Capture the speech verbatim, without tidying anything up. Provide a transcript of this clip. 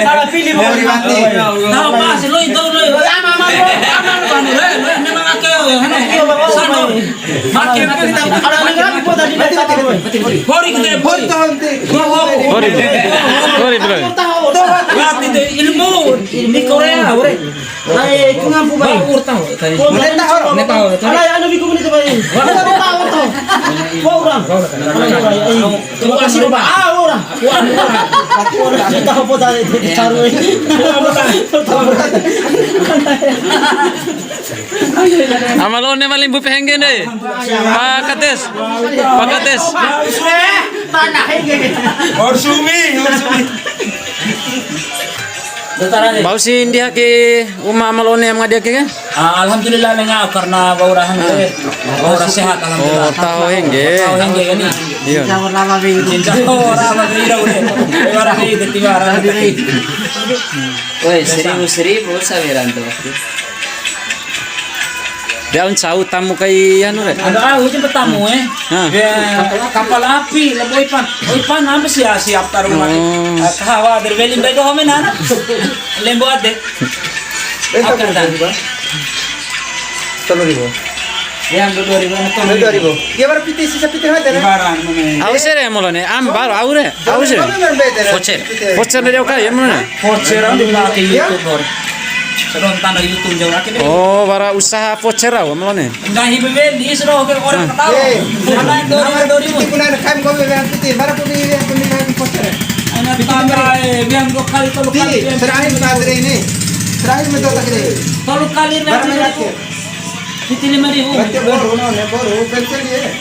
Ala pili. Mau dimati. Tahu pas, lo itu, lo itu. Ama, ama, ama, ama, lo, lo, memang ake, lo, hana. Sano. Mati, mati, mati. Ala, ala, ala, ala, tadi, tadi, tadi. Bori, gede, bori. Bori, tahu, nanti. Bori, bori. Bori, bro. Tahu, tahu. Mati, deh, ilmu. Ini Korea, bre. Ai, itu ngampu, Bang. Wa'ur taho tadi. Wa'ur taho. Neta taho tadi. Ala, anu, biku menit, Bang. Wa'ur taho, taho. Wa'ur, Bang. Terima kasih, Bang. Ah, wa'ur. Wa'ur. Wa'ur. Taho po tadi, itu caru, eh. Taho po tadi. Ama la One ma limbu pehengge de. Pak Kades. Pak Kades. Orsumi, orsumi. Bau si ndi ake uma ama la One ma ngadi ake ke? Ah, alhamdulillah, lenga karena bau rahan ke. Bau ra sehat, alhamdulillah. Oh, taho hengge. Taho hengge kan ni. Iya. Insya Allah lama, Bang. Insya Allah lama, Bang. Iya, udah. Wara ni, dadi wara. Woi, seribu, seribu, saweran tu. De au ncau tamu kai anu re. Ada au aja bertamu, eh. Hah. Ya, kapal api, lebo ipan. Oh, ipan apa sih ya, siap taruh mati. Oh. Eh, kahawa, dari Bali, baik, oh, menan. Lembo ade. Apa, Dan? Tolu ribu. Yang dua ribu, tolu ribu. Dia baru piti, sisa piti aja, kan? Barang, mana? Au si re, ama la One, am, baru, au re. Au si re. Voucher. Voucher dari au kai, ama la One. Voucher anu di pakai YouTube, Bor. Sedon tanda YouTube jauh lagi deh. Oh, wara usaha voucher au, ama la One. Enggak, ibu beli, sudah, oke, orang ketawa. Eh. Mana yang dua ribu, dua ribu? Kita guna rekam, kau bilang putih, baru aku bilang, aku bilang voucher. Anak tambah, eh, bilang dua kali, tolu kali, bilang. Terakhir, Pak Andre ini. Terakhir, mentok tadi. Tolu kali, lima ribu. Piti lima ribu. Berarti baru, no, ne, baru, pensiun dia.